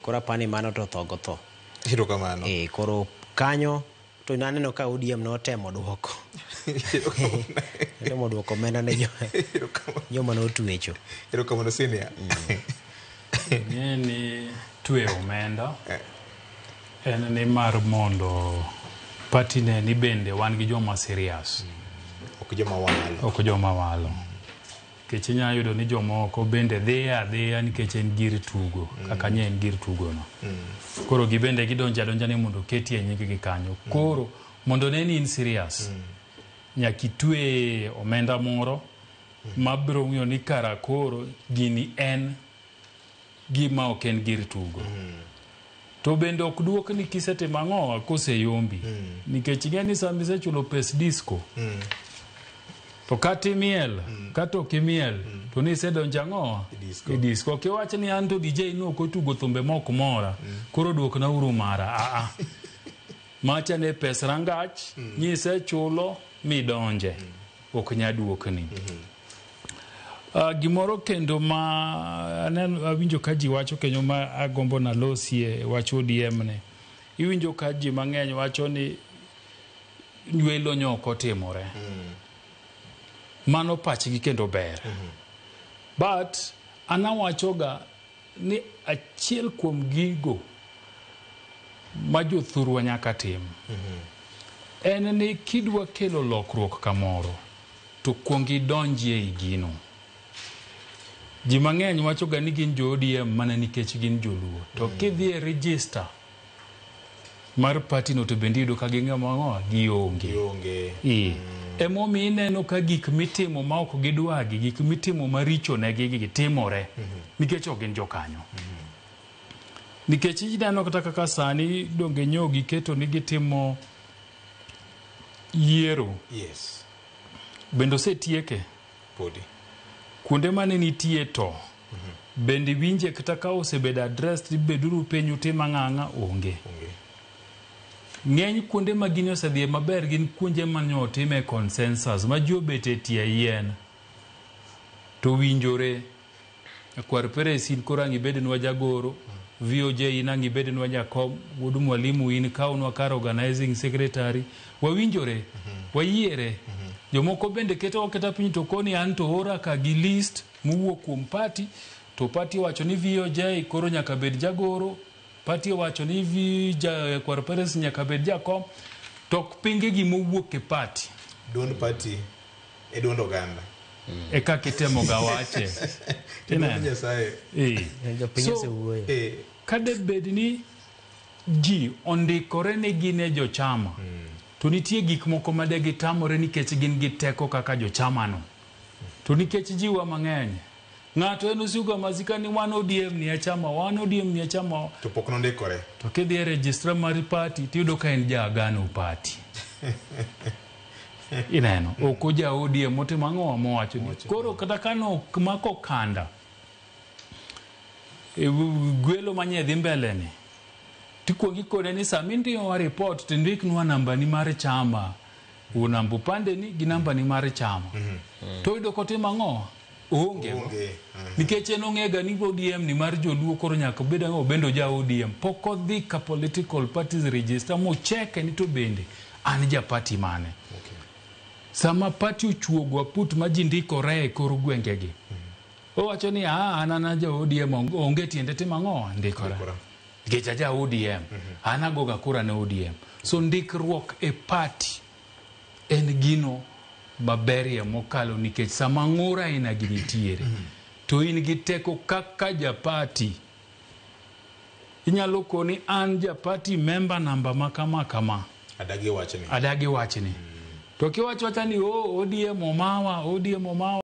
Koro apani mano to tho go tho. Erokamano. Koro kanyo to naneno ka ODM notemo duoko. Notemo duoko omenda ne joma notwecho. Erokamano senior. Ing'e ni tweyo omenda en ni mar mondo party ne ni bende wan gi joma serious. Ok joma walo. Ok joma walo. Nikech inyalo yudo ni jomoko bende dhiye adhiya nikech en gir tugo kaka nye en gir tugo no. Koro gibende gidonjo adonja ni mondo oketie nying gi kanyo. Koro mondo ne ni in serious, nyaka itwe omenda moro mabiro ng'iyo ni kara koro gini en gima ok en gir tugo. To bende ok duok ni kisetimo ang'owa koseyombi. Nikech ing'e ni sama isechulo pes disco, to kata imiel, kata ok imiel, to nisedonjo ang'owa? E disco. E disco. Ok iwach ni an to DJ no ok otugo thumbe mok mora, koro duokna uru mara. Aa. Macha ne pes rangach, nyisechulo midonje. Ok nya duokni. Gimoro kendo ma aneno awinjo ka ji wacho kendo ma agombo nalosie wach ODM ni. Iwinjo ka ji mang'eny wacho ni welo nyo ok otimore. Mano pachgi kendo ber. But an awachoga ni achiel kuom gigo ma jothurwa nyaka tim en ni kidwa kelo lokruok kamoro to kuong idonjie ei gino. Ji mang'eny wachoga ni gin jo ODM mana nikech gin joluo. To kidhi e register mar party no to bende iyudo ka gin ng'ama gionge. Gionge. Emomiyo ineno ka gik mitimo ma ok gidwagi, gik mitimo maricho negi gi timore nikech ok gin jokanyo. Nikech ineno kata kaka sani donge nyo giketo ni gitimo yiero. Bende osetieke? Podi. Kuonde mane nitie to bende winje kata ka osebedo addressed ni beduru piny utim ang'ang'a onge. Onge. Ng'eny kuonde ma gini osedhiye maber gin kuonde mane otime consensus ma ji obet e tie yien to winjore. Kwar Peres in koro ang' ibednwa jagoro, VOJ in ang' ibednwa jakom, wuod mwalimu in kawnwa kar organizing secretary. Wawinjore, wayiere. Jomoko bende keto aketa piny to koni an to ora ka gi list mowuok kuom party to party owacho ni VOJ koro nyaka bed jagoro, party owacho ni Kwar Peres nyaka bed jakom, to ok pinge gima owuok e party. Duond party e duond oganda. E kaka itemo ga wache. E duond Nyasaye. Jopiny So, osewuoyo. Ka de bed ni ji ondikore ni gin e jochama, to nitie gik moko ma de gitamore nikech gin gi teko kaka jochama no. To nikech jiwa mang'eny, ng'ato en osuga masika ni wan ODM ni e chama, wan ODM ni e chama. To pok nondikore. To kidhi e registra mar party tiyudo ka en ja Agano party. Ineno, ok oja ODM otimo ang'o mowacho ni. Koro kata ka mako kanda, e gwelo manye dhi mbele ni, tikuongo ikone ni sama indikowa report to indiknwa nambani mar chama, namba upande ni gi nambani mar chama. To oyudo kotimo ang'o? Oonge go. Oonge. Nikech en ong'e ga ni ODM ni mar joluo koro nyaka obed ang'o obende oja ODM. Pok odhi ka political parties register mocheke ni to bende an ja party mane. Sama party ochuogo aput ma ji ndikore e kor gwengegi, owacho ni an an ja ODM onge tiende timo ang'o ndikora. Nikech aja ODM, an agoga kura ne ODM. So ndikruok e party en gino maberie mokalo nikech sama ng'ur aina gi nitiere to in gi teko kaka ja party. Inyalo koni an ja party member namba ma kama kama. Adagi wachni. Adagi wachni. To kiwacho wacha ni oh, ODM omawa, ODM omawa.